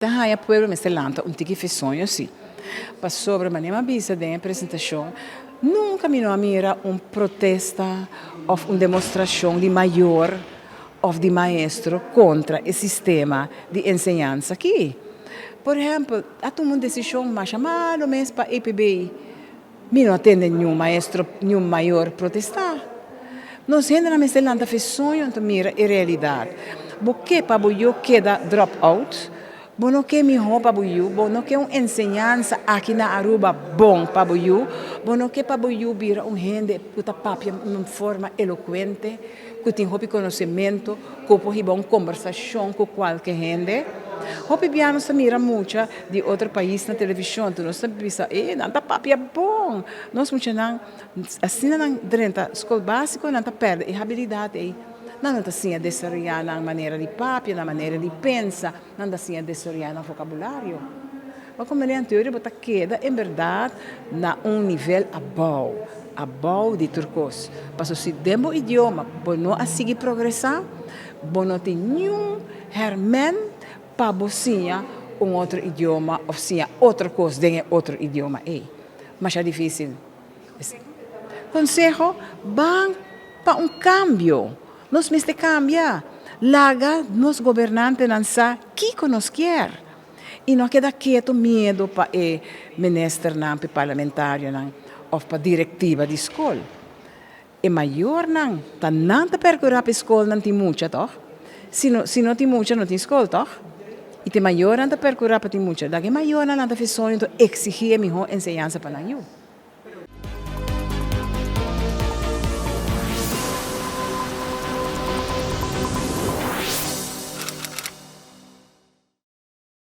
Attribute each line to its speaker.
Speaker 1: Ta haña pueblo mester lanta un tiki fesoño si. Pasobra manera mi a bisa den e presentacion, nunca mi no a mira un protesta of un demostracion di mayor of di maestro contra e sistema di enseñansa aki. Por ehempel, a tuma un decision masha malo mes pa EPB. Mi no a tende niun maestro, niun mayor protestá. Nos hendenan mester lanta fe soño anto mira e realidat. Bo ke pa bo yu keda drop out? Bo no ke mihó pa bo yu? Bo no ke un enseñansa aki na Aruba bon pa bo yu? Bo no ke pa bo yu bira un hende ku ta papia un forma elokuente, ku tin hopi konosementu, ku por hiba un kombersashon ku kualke hende? Hopi bia nos ta mira mucha di otro pais na televishon, tur nos ta bisa, e nan ta papia bon. Nos muchanan, asina nan drenta skol básiko, nan ta pèrdè e habilidat ei. Nan no ta siña desaroyá nan manera di papia, nan manera di pensa, nan ta siña desaroyá nan vokabulario. Bo komprendé anterior bo ta keda en bèrdat na un nivel abou, abou di tur kos. Pasobra si den bo idioma bo no a sigui progresá, bo no tin niun hèrmènt pa bo siña un otro idioma of siña otro kos den e otro idioma ei. Masha difísil. Konseho, Ban pa un kambio. Nos mester kambia. Laga nos gobernantenan sa kiko nos kier. I no keda ketu miedu pa e ministernan, pa e parlamentarionan of pa direktiva di skol. E mayornan ta nan ta percura pa e scolnan tin mucha toch? Si no si no tin mucha no tin scol toch? Y ta e mayornan ta percura pa tin mucha. Daki e mayornan nan ta fi soño ta exigi e miho enseñansa pa nan yu.